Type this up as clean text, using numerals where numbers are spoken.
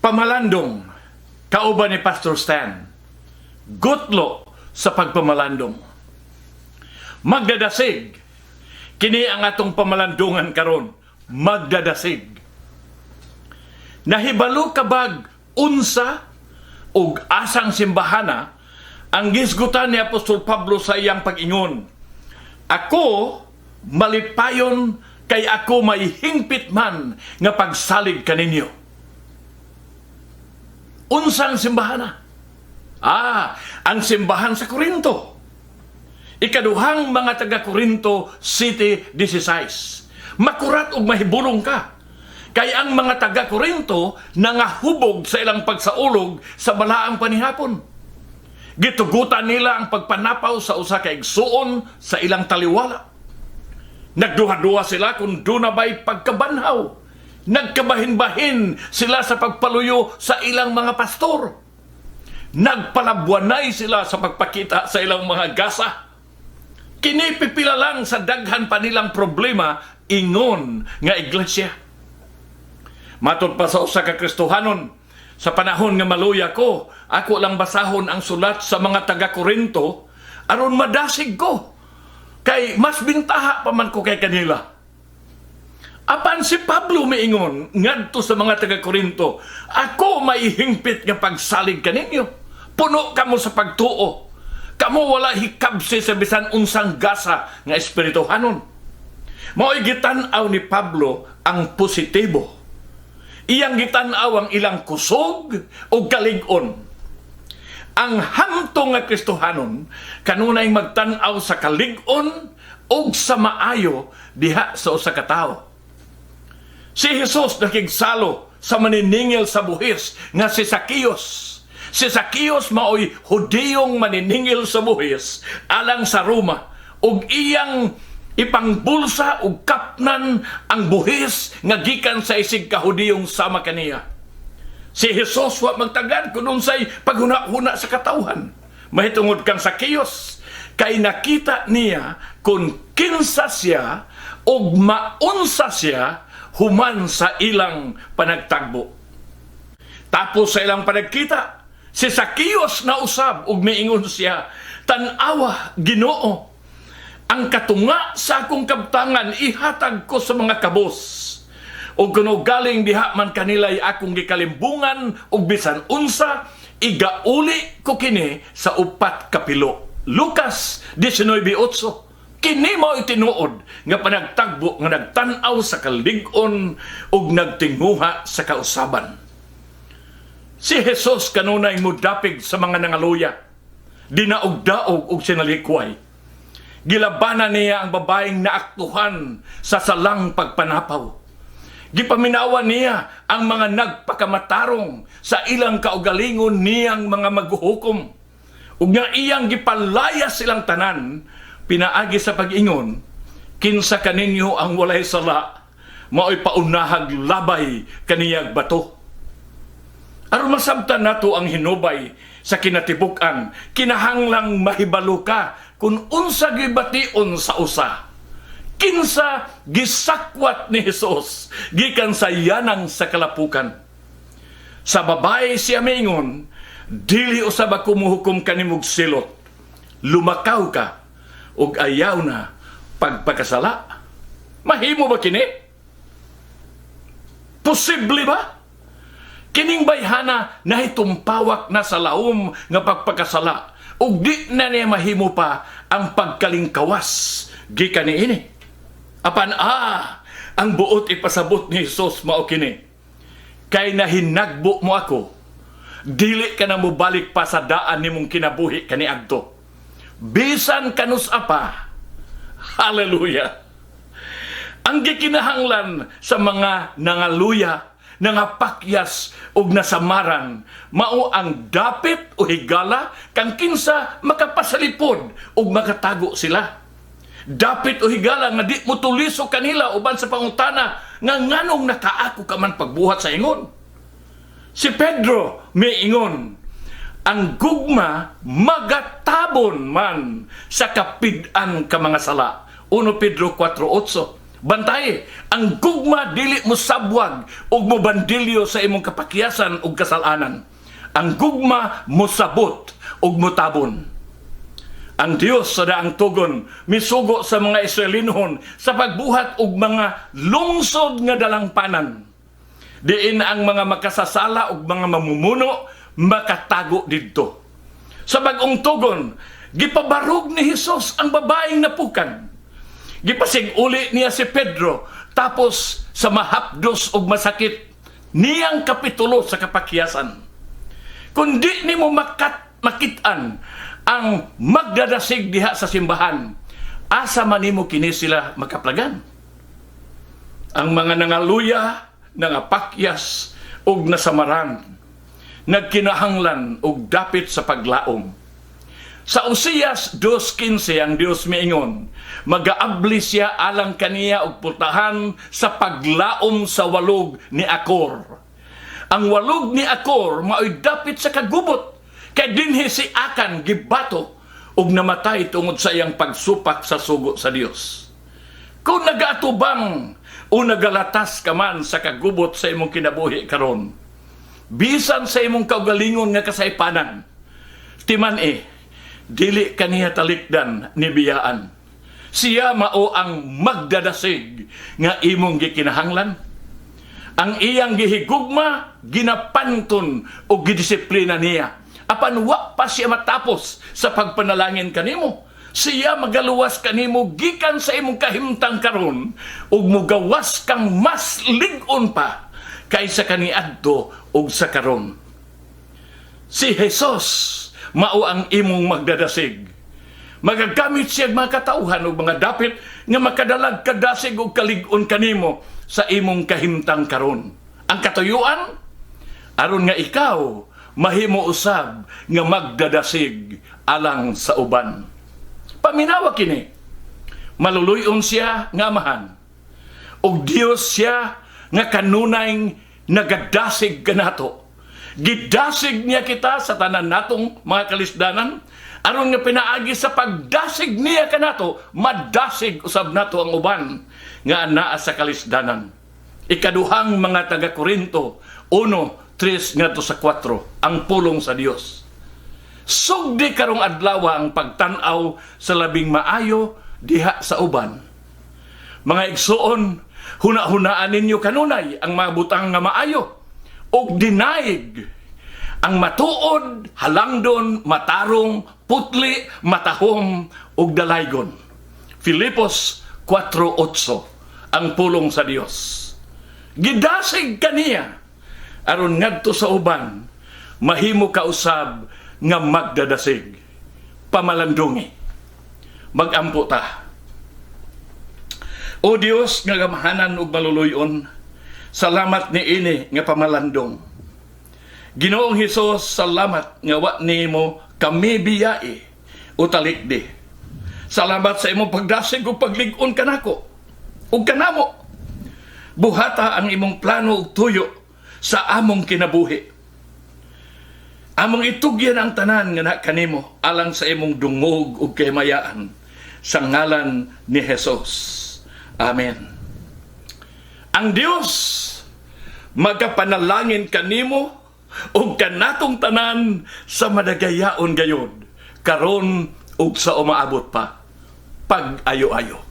Pamalandong, kauban ni Pastor Stan. Gutlo sa pagpamalandong. Magdadasig. Kini ang atong pamalandungan karon. Magdadasig. Nahibalo ka bag unsa ug asang simbahana ang gisgutan ni Apostol Pablo sa iyang pag-ingon, "Ako malipayon kay ako may hingpit man nga pagsalig kaninyo"? Unsang simbahana? Ah, ang simbahan sa Korinto. Ikaduhang mga taga Korinto 7:16. Makurat og mahibulong ka. Kay ang mga taga Korinto nangahubog sa ilang pagsaulog sa balaang panihapon. Gitugutan nila ang pagpanapaw sa usa ka igsuon sa ilang taliwala. Nagduha-duha sila kung duna ba'y pagkabanhaw. Nagkabahin-bahin sila sa pagpaluyo sa ilang mga pastor. Nagpalabwanay sila sa pagpakita sa ilang mga gasa. Kini pipila lang sa daghan pa nilang problema ingon nga iglesia. Matod pa sa usa ka Kristohanon, "Sa panahon nga maluya ko, ako lang basahon ang sulat sa mga taga Korinto aron madasig ko. Kay mas bintaha pa man ko kay kanila." Apan si Pablo miingon ngadto sa mga taga Korinto, "Ako may hingpit nga pagsalig kaninyo. Puno kamo sa pagtuo. Kamo wala hikabsi sa bisan unsang gasa nga espirituhanon." Mao'y gitan-aw ni Pablo ang positibo. Iyang gitan-aw ang ilang kusog o kalig-on. Ang hamtong nga Kristohanon kanunay magtan-aw sa kalig-on ug sa maayo diha sa usa ka tawo. Si Jesus nakigsalo sa maniningil sa buhis nga si Zacchaeus. Si Zacchaeus maoy Hudiyong maniningil sa buhis alang sa Roma ug iyang ipangbulsa ug kapnan ang buhis nga gikan sa isig ka Hudiyong sama kaniya. Si Jesus wa magtagad kung unsay paghuna-huna sa katawhan mahitungod kang Zacchaeus, kay nakita niya kung kinsa siya ug maunsa siya human sa ilang panagtagbo. Tapos sa ilang panagkita, si Zacchaeus nausab ug miingon siya, "Tan-awa, Ginoo, ang katunga sa akong kabtangan ihatag ko sa mga kabos. Ug kuno galing diha man kanila'y akong gikalimbungan ug bisan unsa, igauli ko kini sa upat kapilo." Lucas 19:8. Kini mao tinuod nga panagtagbo nga nagtan-aw sa kalig-on ug nagtinguha sa kausaban. Si Jesus kanunay mudapig sa mga nangaluya, dinaog-daog ug sinalikway. Gilabanan niya ang babaeng naaktuhan sa salang pagpanapaw. Gipaminawan niya ang mga nagpakamatarong sa ilang kaugalingon niyang mga maghuhukom. Ug nga iyang gipalaya silang tanan pinaagi sa pag-ingon, "Kinsa kaninyo ang walay sala, mao'y paunahag labay kaniyag bato." Aron masabtan nato ang hinubay sa kinatibuk-an, kinahanglang mahibalo ka kung unsa gibation sa usa. Kinsa gisakwat ni Jesus gikan sa yanang sa kalapukan? Sa babae siya miingon, "Dili usab ako muhukom kanimog silot. Lumakaw ka ug ayaw na pagpakasala." Mahimo ba kini? Posible ba? Kining bayhana nahitumpawak na sa laom nga pagpakasala ug di na niya mahimo pa ang pagkalingkawas gikan niini. Apan ang buot ipasabot ni Jesus mao kini: "Kay nahinagbo mo ako, dili ka na mobalik pa sa daan nimong kinabuhi kaniadto. Bisan kanus-a pa." Hallelujah! Ang gikinahanglan sa mga nangaluya, nangapakyas ug nasamaran mao ang dapit o higala kang kinsa makapasalipod ug makatago sila. Dapit o higala nga di mo tuliso kanila uban sa pangutana nga nganong nakaako ka man pagbuhat sa ingon. Si Pedro miingon, "Ang gugma magatabon man sa kapid-an ka mga sala." 1 Pedro 4:8. Bantay, ang gugma dili mo sabwag ug mobandilyo sa imong kapakyasan ug kasalanan. Ang gugma mosabot ug motabon. Ang Dios sa daang tugon misugo sa mga Israelinhon sa pagbuhat og mga lungsod nga dalangpanan, diin ang mga makasasala ug mga mamumuno makatago didto. Sa bag-ong tugon, gipabarog ni Hesus ang babaeng napukan. Gipasig-uli niya si Pedro tapos sa mahapdos ug masakit niyang kapitulo sa kapakyasan. Kung di nimo makit-an ang magdadasig diha sa simbahan, asa man nimo kini sila makaplagan? Ang mga nangaluya, nangapakyas ug nasamaran, nagkinahanglan og dapit sa paglaom. Sa Oseas 2:15, ang Dios miingon, magaabli siya alang kaniya og pultahan sa paglaom sa walog ni Akor. Ang walog ni Akor mao'y dapit sa kagubot, kay dinhi si Akan gibato ug namatay tungod sa iyang pagsupak sa sugo sa Dios. Kung nagaatubang o nagalatas ka man sa kagubot sa imong kinabuhi karon, bisan sa imong kaugalingon nga kasaypanan, timan-i, dili kaniya talikdan ni biyaan. Siya mao ang magdadasig nga imong gikinahanglan. Ang iyang gihigugma, ginapanton o gidisiplina niya. Apan wa pa siya matapos sa pagpanalangin kanimo. Siya magaluwas kanimo gikan sa imong kahimtang karon ug mugawas kang mas lig-on pa kaysa kaniadto ug sa karon. Si Jesus mao ang imong magdadasig. Magagamit siya og mga katauhan ug mga dapit nga makadalag kadasig ug kalig-on kanimo sa imong kahimtang karon. Ang katuyuan aron nga ikaw mahimo usab nga magdadasig alang sa uban. Paminawa kini. Maluluyon siya nga Amahan. Ug Dios siya nga kanunay nagadasig kanato. Gidasig niya kita sa tanan natong mga kalisdanan aron nga pinaagi sa pagdasig niya kanato, madasig usab nato ang uban nga anaa sa kalisdanan. Ikaduhang mga taga Korinto 1:3 ngadto sa 4, ang pulong sa Dios. Sugdi karong adlaw ang pagtan-aw sa labing maayo diha sa uban. Mga igsuon, huna-hunaan ninyo kanunay ang mga butang nga maayo ug dinaig, ang matuod, halangdon, matarong, putli, matahom ug dalaygon. Filipos 4:8, ang pulong sa Dios. Gidasig kaniya aron ngadto sa uban mahimo ka usab nga magdadasig. Pamalandungi. Magampo ta. O Dios nga gamhanan ug maluluyon, salamat niini nga pamalandong. Ginoong Hesus, salamat nga wa nimo kami biyai o talikdi. Salamat sa imong pagdasig ug paglig-on kanako ug kanamo. Buhata ang imong plano ug tuyo sa among kinabuhi. Among itugyan ang tanan nga na kanimo alang sa imong dungog ug kahimayaan, sa ngalan ni Jesus. Amen. Ang Dios magapanalangin kanimo ug kanatong tanan sa madagayaon gayod karon ug sa umaabot pa, pag ayo-ayo.